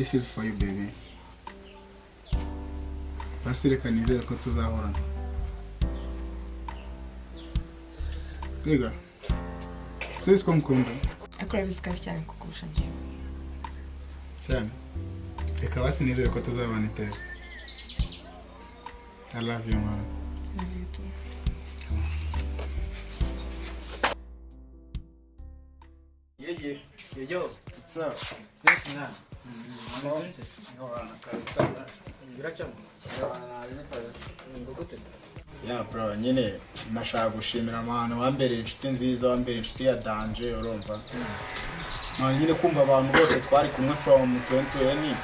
This is for you, baby. Basi reka nizere ko tuzahorana. Yego. Subiza ko mukunda. Ariko urabizi ko ari cyane kukurusha njyewe. Cyane. Reka basi nizere ko tuzabana iteka. I love you, man. Love you too. Yeah. Yo, What's up? fresh mwana. Biracamo. Ngo gute se? Yeah bro, nyine nashaka gushimira abantu wambereye inshuti nziza, wambereye inshuti ya danje, urumva. Man, nyine kumva abantu bose twari kumwe from 2020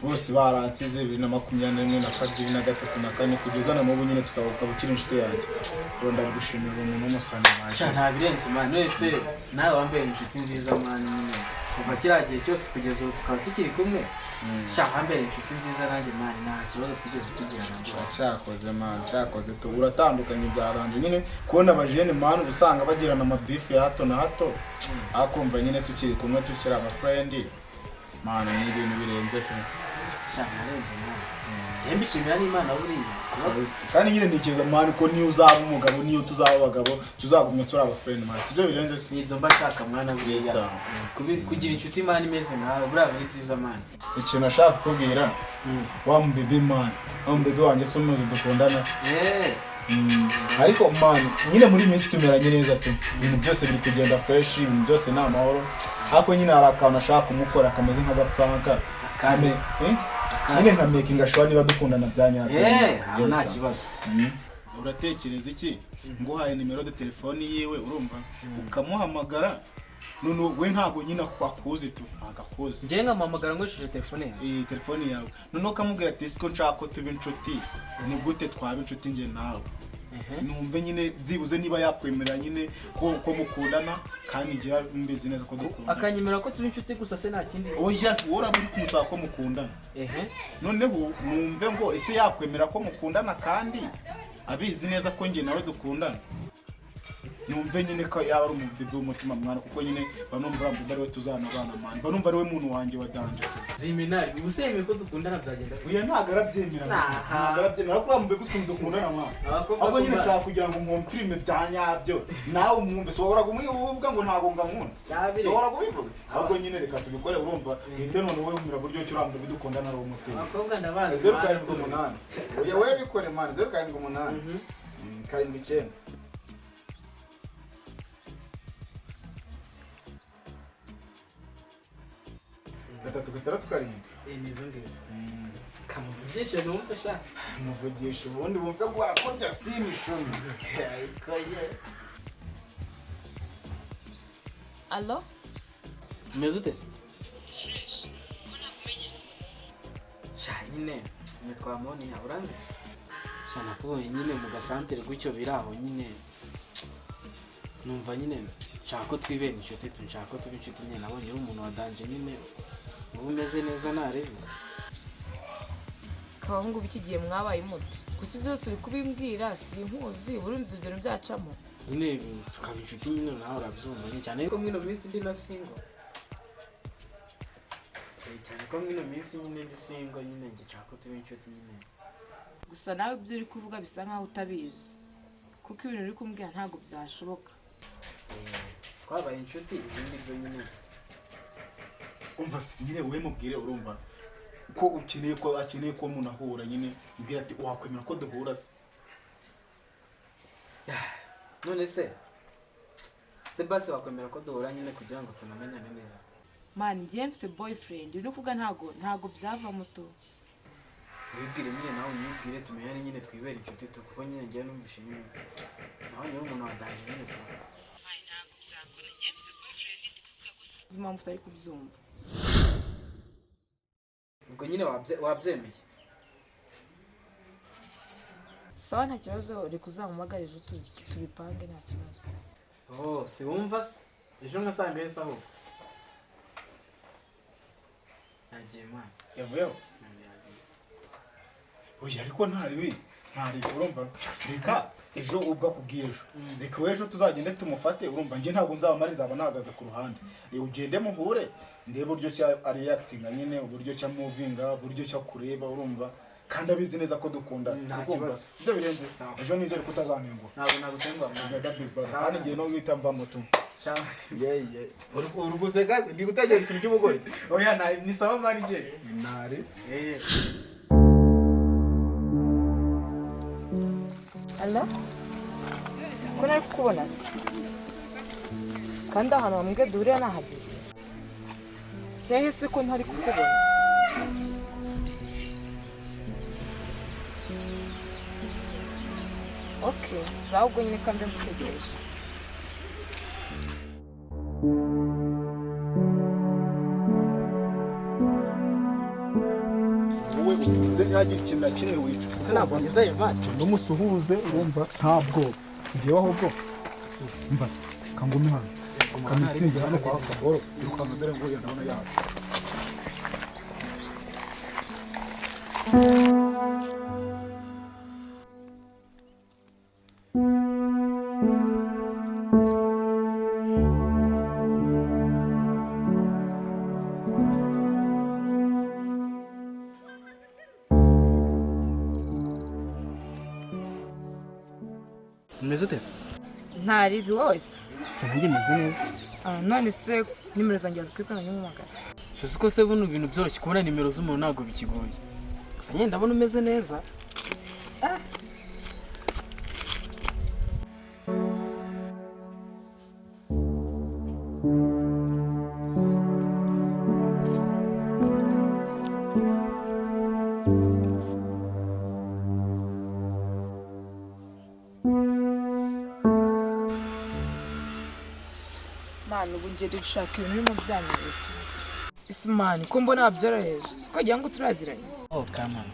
bose baransize 2021 na kabiri na gatatu na kane kugeza na n'ubu nyine tukaba ukiri inshuti yanjye. Bro, ndagushimira umuntu w'umusana Sha wanjye. nta birenze man. Wese nawe wambereye inshuti nziza mwana nyine. Kuva kiriya gihe cyose kugeza ubu tukaba tukiri kumwe. Sha wambereye inshuti nziza nanjye man, nta kibazo twigeze tugirana rwose. Cyakoze man, cyakoze tu uratandukanye byaranje nyine kubona abajene man uba usanga bagirana amabifu ya hato na hato, akumva nyine tukiri kumwe tukiri abafrendi man, ni ibintu birenze tu. Sha ntarenze man. Njye mbishimira n'Imana buriya. Kandi nyine ntekereza man ko niyo uzaba umugabo niyo tuzaba abagabo tuzagumya turi abafrendi man, sibyo birenze si? Nibyo mba nshaka mwana buriya. Yes, sir. Kugira inshuti man imeze nkawe buriya biri byiza man. Ikintu nashaka kukubwira, wa mubibi man, wa mubibi wanjye si umuzi dukundana se? Ariko man nyine muri iyi minsi tumeranye neza tu, ibintu byose biri kugenda fresh, ibintu byose ni amahoro, ariko nyine hari akantu ashaka kumukora kameze nk'agapranka. Akandi. Nyine nka making sure niba dukundana bya nyabyo. Aho nta kibazo. Uratekereza iki nguhaye nimero de telefoni yiwe, urumva ukamuhamagara, none we ntabwo nyine akuzi tu, ntabwo akuzi. Njye nkamuhamagara nkoresheje telefone yanjye. Iyi telefoni yawe, noneho ukamubwira ati siko nshaka ko tuba inshuti, ni gute twaba inshuti njye nawe? Numve nyine byibuze niba yakwemera nyine ko mukundana, kandi ngira mbizi neza ko dukundana. Akanyemera ko tuba inshuti gusa se nta kindi? Oya, wowe uraba uri kumusaba ko mukundana. Noneho numve ngo ese yakwemera ko mukundana kandi abizi neza ko njye nawe dukundana, numve nyine ko yaba ari umubibi w'umutima mwana, kuko nyine mba numva uriya mubibi ariwe tuzanabana man, mba numva ariwe muntu wanjye wa danje. Ziminari ubu se yemeye ko dukundana byagenda bite? Oya, ntabwo arabyemera. Aha. Ntabwo arabyemera, ariko uriya mubibi ukuntu dukundana mwana, Abakobwa ahubwo nyine kumva- nshaka kugira ngo mwumfirime bya nyabyo, nawe umwumve. Si wahoraga uvuga ngo ntabwo ngankunda? Yabire. Si wahoraga ubivuga? Ahubwo nyine reka tubikore, urumva uhite none wowe wumvira buryo ki uriya mubibi dukundana ari uw'umutima. Abakobwa ndabazi. 078, oya wowe bikore man, 078 79. 3 6 7. Ni izo ngizo. Kamuvugishe numve sha. Muvugisha ubundi wumve ko warakurya simu ishumi. Ariko ye. Allo? Umeze ute se? Sha nyine nitwa Moniya, uranzi? Sha nakubonye nyine mu gasantere gutyo biri aho nyine. Numva nyine nshaka ko twibera inshuti tu, nshaka ko tuba inshuti nyine, nabonye uri umuntu wa danje nyine. Uba umeze neza narebe. Kabahungu b'iki gihe mwabaye muto. Gusa ibyo byose uri kubimbwira sinkuzi, urumva ibyo bintu byacamo. Nyine tukaba inshuti nyine nawe urabyumva nyine cyane ko mwino minsi ndi na single. Cyane ko mwino minsi nyine ndi single nyine njye nshaka ko tuba inshuti nyine. Gusa nawe ibyo uri kuvuga bisa nkaho utabizi. Kuko ibintu uri kumbwira ntabwo byashoboka. Twabaye inshuti ibindi byo nyine. Umva se nyine wowe mubwire, urumva ko ukeneye ko akeneye ko munahura nyine, mbwira ati wakwemera ko duhura se? None se se basi wakwemera ko duhura nyine kugira ngo tunamenyane neza? Man, njye mfite boyfriend, uri kuvuga ntabwo byavamo tu. Wibwire nyine nawe unyibwire tumenyane nyine twibere inshuti tu, kuko nyine njyewe numvishe nyine nawe nyine umuntu wa danje nyine tu. Man, ntabwo byakora. Njye mfite boyfriend, ndi kuvuga ko sinzi impamvu utari kubyumva. Ubwo nyine wabyemeye? Sawa nta kibazo, reka uzampamagare ejo tubipange nta kibazo. Oh, si wumva se? Ejo nkasanga yese ahubwo. Yagiye mwana. Yavuyeho? Oya, ariko nta bibi. Ntari, urumva, reka ejo ubwo akubwiye ejo, reka we ejo tuzagende tumufate. Urumva, njye ntabwo nzaba mari, nzaba nahagaze ku ruhande. Ugende muhure, ndebe uburyo cya ari actinga nyine, uburyo cya movinga, uburyo cya kureba, urumva, kandi abizi neza ko dukunda. Nta Urumva? kibazo. Sibyo birenze. Sawa. Ejo nizere ko utazanengura. Ntabwo nagutenguha mwana. Brother, big brother. Sawa. Kandi ngiye no guhita mva moto. Sha. Yeye, uri guseka, ndi gutekereza ikintu cy'ubugore. Oya, ni sawa mani je. Ntari. Eh. Alo, ko nari kukubona se kandi ahantu bambwiye duhurira nahageze? Hehe se ko ntari kukubona? Ok, sawa, ubwo nyine kandi ngutegereje. Wowe uze, ntihagire ikintu na kimwe wica. Sinabwo ngizayo mani. N'umusuhuze, urumva, nta bwoba. Ngewe ahubwo mba kangume hano, kamitsingi hano kwa kaboro, irukanka dore ngo ndabona yaje. Umeze ute se? Ntaribi, wowe se? Nanjye meze neza. Ah, none se nimero zanjye azikwiye nyamamagara? Suzi ko se buno ibintu byoroshye, kubona nimero z'umuntu ntabwo bikigoye. Gusa nyine ndabona umeze neza. Mani, ubu ngiye gushaka ibintu birimo byanyereka ese mani, ko mbona wabyoroheje, siko wagira ngo turaziranye? Oh, come on.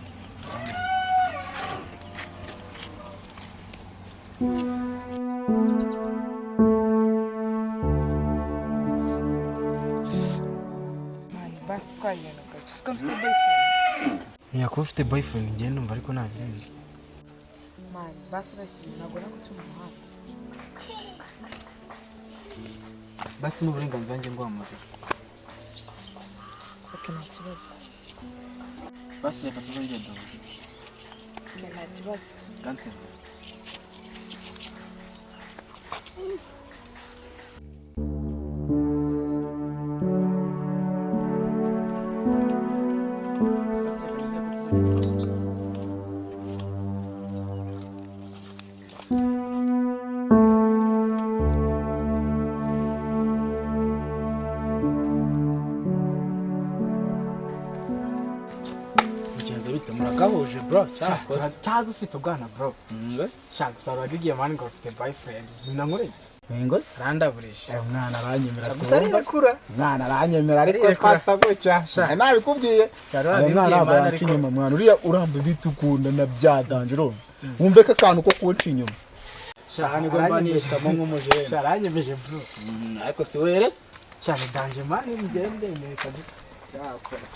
Mani, basi twagenda gace, siko mfite boyfriend. Ntiyakuba ufite boyfriend, njye ndumva ariko ntabirenze. Mani, basi urashyira, ntabwo nako turi mu muhanda. Basi n'uburenganzira njye nguhamagara. Ok, nta kibazo. Basi reka tuzongere duhure. Ok, nta kibazo. Kanseri. Bigenze bite? Muragahuje bro, cyakoze. Cyaza ufite ubwana bro. Shaka gusa uragiye mani ngo ufite boyfriend. Zinankoreye. Ngo Arandaburisha. Umwana aranyemera. Gusa arirekura. Umwana aranyemera, ariko Arirekura. twata gutya nabikubwiye. Yari Uyu wabibwiye mwana ntabwo mani, yanca ariko- inyuma mwana, uriya uramba bitukunda na byadanje, urumva, wumve ko akantu ko kunca inyuma aha nibwo mba nihitamo nk'umujene. Sha, aranyemeje bro. Ariko si werese. Sha, ni danger mani, mugende ndemeye kabisa. Cyakoze.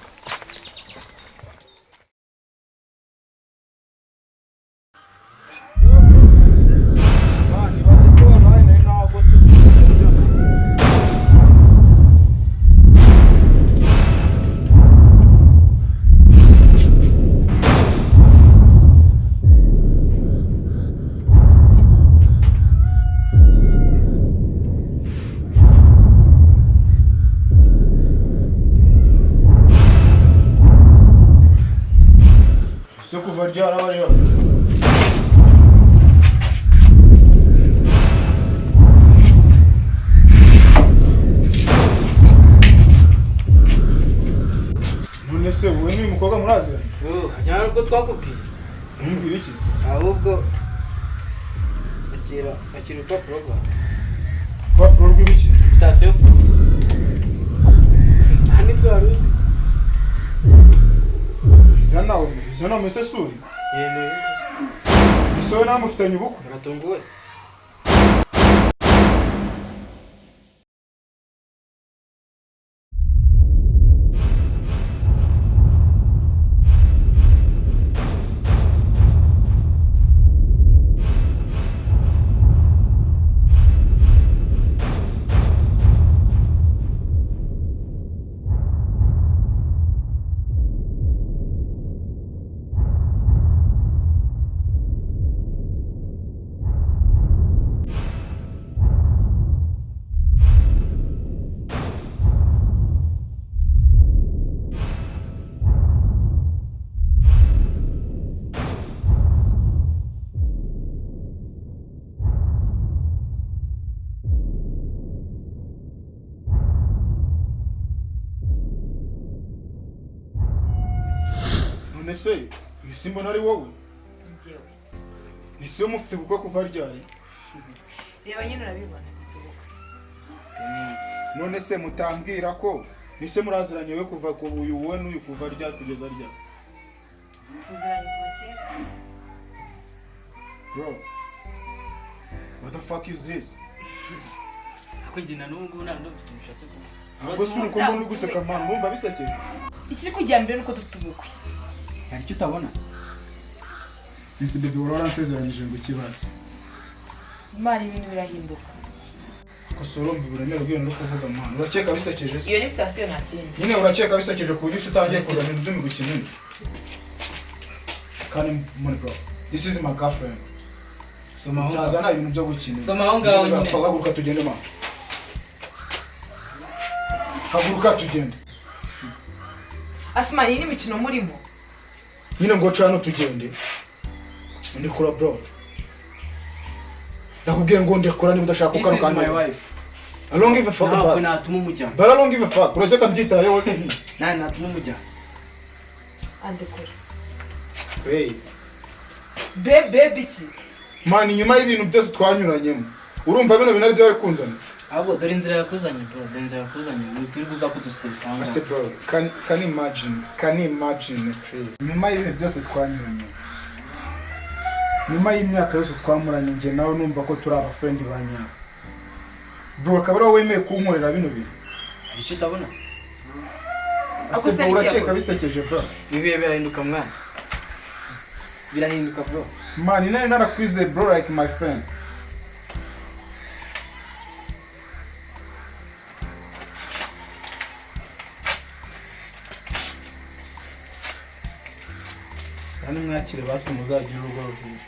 Se kuva ryari aba ariho? None se wowe n'uyu mukobwa muraziranye? Ajyana ubwo twakubwiye. Ntumbwire iki? Ahubwo akira, akira urupapuro rwawe. Urupapuro rw'ibiki? Invitation. Nta n'ibyo wari uzi. Iza nawe, iza nawe se suri? Yego. Ese wowe nawe mufitanye ubukwe? Uratunguwe. None se isi mbona ari wowe? Njyewe. Ese mufite ubukwe kuva ryari? Reba nyine urabibona, dufite ubukwe. None se mutambwira ko nise muraziranye we kuva ku uyu, wowe n'uyu, kuva ryari kugeza ryari? Tuziranye kuva kera. Bro, what the fuck is this? Ariko njye na n'ubu ngubu nta ndumva ikintu ushatse kuvuga. Ahubwo si uko mbona uri guseka, man, numva bisekeje. Ikiri kujya mbere nuko dufite ubukwe. Hari icyo utabona? Ese baby, wari waransezeranyije ngo ikibazo? Imana, ibintu birahinduka. Gusa urumva uburemere bw'ibintu uri kuvuga, man? Urakeka bisekeje se? Iyo ni invitation, nta kindi. Nyine urakeka bisekeje ku buryo utangiye kuzana ibintu by'imiguki nyine? Kandi money, bro, this is my girlfriend. Soma aho ngaho. Utazana ibintu byo gukina. Soma aho ngaho nyine. Haguruka tugende, man, haguruka tugende. Asimani, iyi ni imikino murimo? Nyine ngo cano tugende. Ndikura, bro, ndakubwiye ngo ndekura niba udashaka This ko kano is my kanya. wife. I don't give a fuck Ntabwo about. natuma umujyana. But I don't give a fuck. Urakeka mbyitayeho se? Nta natuma umujyana. Andekura. Hey. Bebe, biki? Man, inyuma y'ibintu byose twanyuranyemo, urumva bino bintu ari byo bari kunzana? Ahubwo dore inzira yakuzanye, bro, dore inzira yakuzanye. Ni turi buza kudusitesa aho Ase ngaho. bro, can you imagine, can you imagine, please? Nyuma y'ibintu byose twanyuranye, nyuma y'imyaka yose twamuranye njye nawe, numva ko turi abafriend ba nyabo, bro, akaba ari wowe wemeye kunkorera bino bintu? Hari icyo utabona? Ako Ase se bro, urakeka n'icyakoze. bisekeje, bro? Ibihe birahinduka, mwana, birahinduka, bro. Man, nari narakwizeye, bro, like my friend. Kandi mwakire basi, muzagire urugo ruhire.